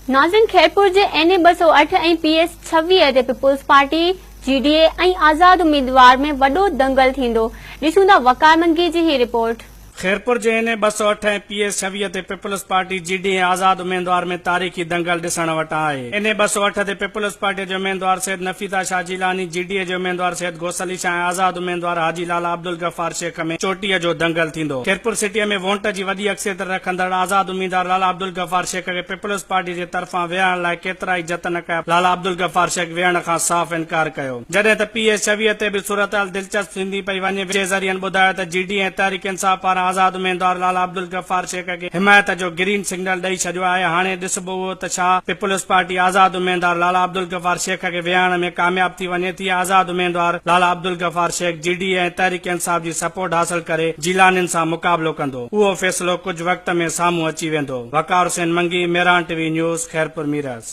ناظرين خيرپور جي اين اي 208 ۽ P S 26 تي پيپلز پارٽي، جي ڊي اي ۽ آزاد اميدوار ۾ وڏو دنگل ٿيندو، ڏسون ٿا وقار منگي جي هي رپورٽ. خيرپور جي اين اي 208 ۽ پي ايس 26 تي پيپلز پارٽي، جي ڊي اي ۽ آزاد اميدوار ۾ تاريخي دنگل ڏسڻ وٽان آهي. اين اي 208 تي پيپلز پارٽي جي اميدوار سيد نفيسه شاهه جيلاني، جي ڊي اي جي اميدوار سيد غوث علي شاهه ۽ آزاد اميدوار حاجي لالا عبدالغفار شيخ ۾ چوٽيء جو دنگل ٿيندو. خيرپور سٽيء ۾ وونٽ جي وڏي اڪثريت رکندڙ آزاد اميدوار لالا عبدالغفار شيخ کي پيپلز پارٽي جي طرفان ويهارڻ لاء ڪيترائي جتن ڪيا لالا عبدالغفار شيخ ويهڻ کان صاف انڪار ڪيو. جڏهن ته پي ايس 26 تي به صورتحال دلچسپ ٿيندي پئي وڃي جي ذريعن ٻڌايو ته جي ڊي ۽ تحريڪ انصاف پاران آزاد اميدوار لالا عبدالغفار شيخ کي حمايت جو گرين سگنل ڏئي ڇڏيو آهي هاڻي ڏسبو اهو ته ڇا پيپلز پارٽي آزاد اميدوار لالا عبدالغفار شيخ کي ويهارڻ ۾ ڪامياب ٿي وڃي ٿي آزاد اميدوار لالا عبدالغفار شيخ جي ڊي ۽ تحريڪ انصاف جي سپورٽ حاصل ڪري جيلانين سان مقابلو ڪندو اهو فيصلو ڪجهه وقت ۾ سامهون اچي ويندو. Waqar Hussain Mangi, Mehran T V news, Khairpur Mirs.